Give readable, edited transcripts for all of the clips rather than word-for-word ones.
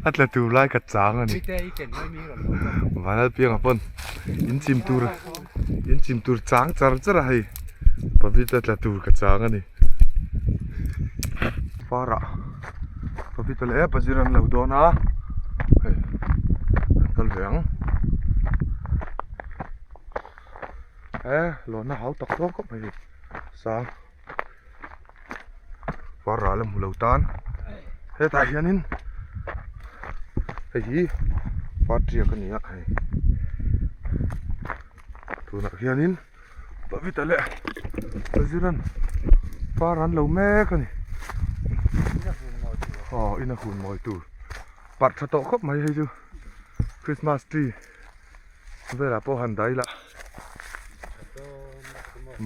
A tla tur lai ka chang a ni. Vanlalpianga pawn in chim tur in chim tur chang char char a hei Pavita tla tur ka chang a ni. Parah Pavita leh Pazir an lo dawn a hei an kal ve ang. He lawnna hau tak tawk khawp mai hei sang. Var ral a hmu lo tan hetah hianin hei hi var tiak a ni a hei tunah hianin Pavita leh Paziran var an lo mek a ni aw in a hun mawi tur parh tha tawh khawp mai hei chu Christmas tree velah pawh han dah ila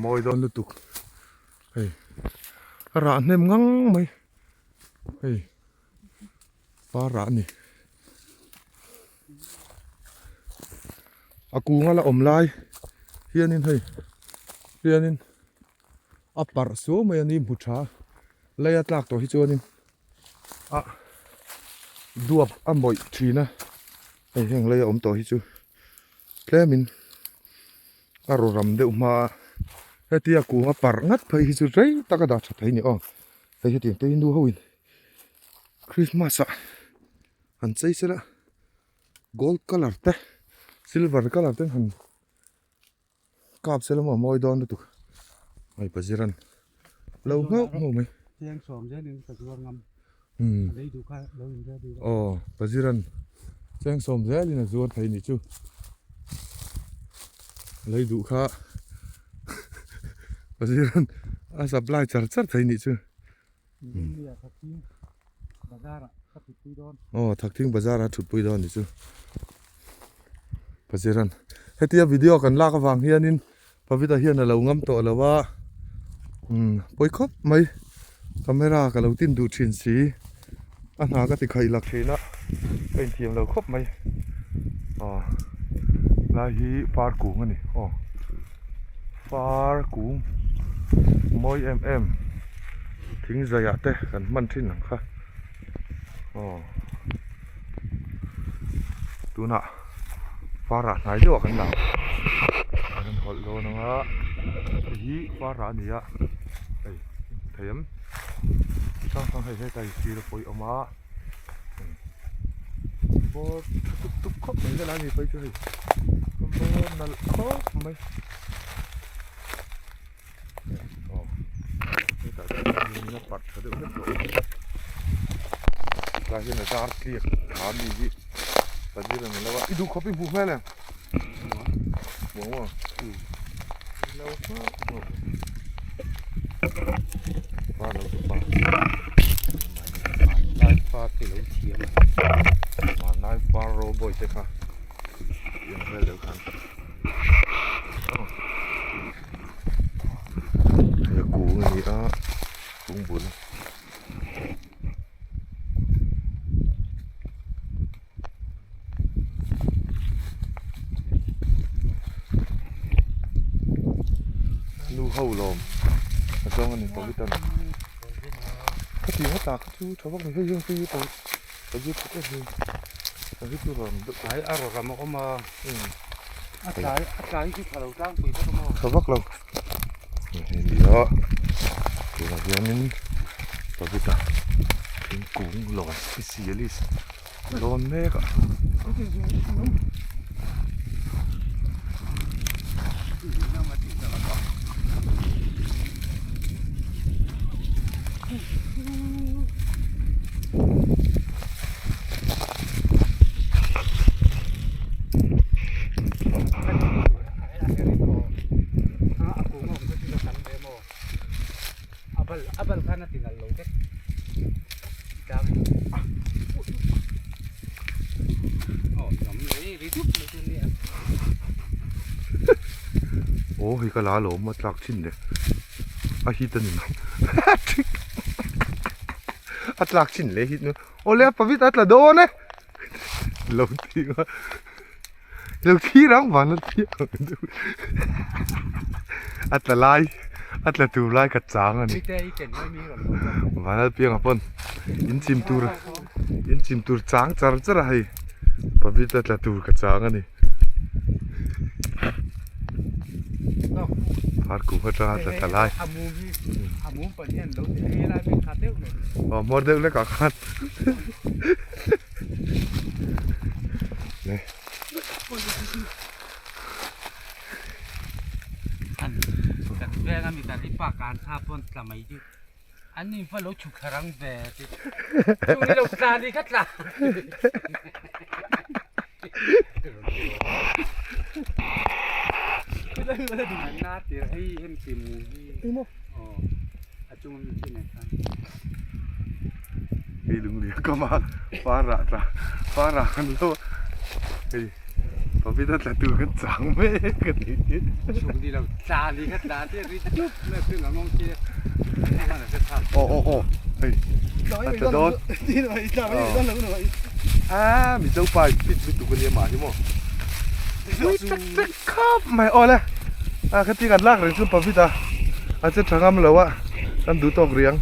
mawi dawn lutuk hei a rah hnem ngang mai hei par rah a ni a kung a la awm lai hianin hei hianin a parh suau mai a ni hmu tha lei a tlak tawh hi chuanin a duap a mawih thin a hei heng lei a awm tawh hi chu tlemin a raw ram deuh hma a hetia kung a parh ngat phei hi chu rei tak a dah tha thei a ni aw hei hetiang te hi nu ho in christmas ah han chei sela gold colour te silver colour te han. Kap se lama mawi dawn lutuk hei paziran lo nghauh nghauh mai Chiang sawm zel in ka zuar ngam umm a lei duh kha lo in ready rawh aw paziran chiang sawm zel in a zuar thei nih chu lei duh kha paziran a supply char char thei nih chu Aw Thakthing bazar ah thutpui dawn nih chu Paziran hetia video kan lak avang hianin Pavita hian a lo ngam tawh lo a umm pawi khawp mai camera ka lo tin duh thin si a hna ka ti khaih lak thin a ka inthiam lo khawp mai aw lai hi par kung a ni aw. Far kung mawi em em thing zaiah te kan hman thin ang kha aw tunah farah hnai deuhah kan la ang kan hawlh dawn ang a hei hi farah a ni a hei thei em chi hrang hrang hei hetlai sir a pawih awm a bawr tha tuk tuk khawp mai helai mi phei chu hei bawr nalh khawp mai aw hetah chuan a parh tha deuh hlek tawh tlai hian a zar tliak tha mi hi pazir a ni lo a i duh khawp i hmuh hmel em hmuh ang maw lo hmuh pa lo chu pa Lai pa te lo thiam Manai par roboi te kha yang vel deuh khan hei a kung a ni a kung bul. Nu ho lawm a zawng a ni tawh bitan khati nga tah kha chu tha vak ni hei hian hei hi pawh ka zir tha em em a hi chu rawn deuh tlai a raw ram a awm a a tlai a tlai hi tha lo tlangpui vak a maw tha vak lo hei nia tunah hianin pavita thingkung lawm specialist Dawn mek a. Aw hei ka la alawm a tlak thin le a hit a ni mai a tlak thin le hit nu awle a pavit a tla dawn e lo ti a lo thlir ang van a thlir ang a tla lai a tla tur lai ka chang a ni vanlalpianga pawn in chim tur. In chim tur chang char char a hei pavita tla tur ka chang a ni. Phar kum atanga tla tla lai. Aw hmawr deuh lek ah khan. Kan veng a mi kan i pa kan tha pawn tla mai chu an in fa lo chhuk thla rang ve ti chung ni lo tla ni kha tla na tir hei hem ti mu hi aw a chung mi khi nen khan hei lunglia kama para tla para kan lo hei Pavita tla tur kan chang mek a ni. Chhuk ni lo tla ni kha tla te ri tup mai a piang ang che Aw aw aw hei a tla dawn a mizo pa in fit lutuk a nia mah hi maw ui tak tak khap mai aw le a khati kan lak reng chu Pavita a che tha ngam lo a kan duh tawk riang.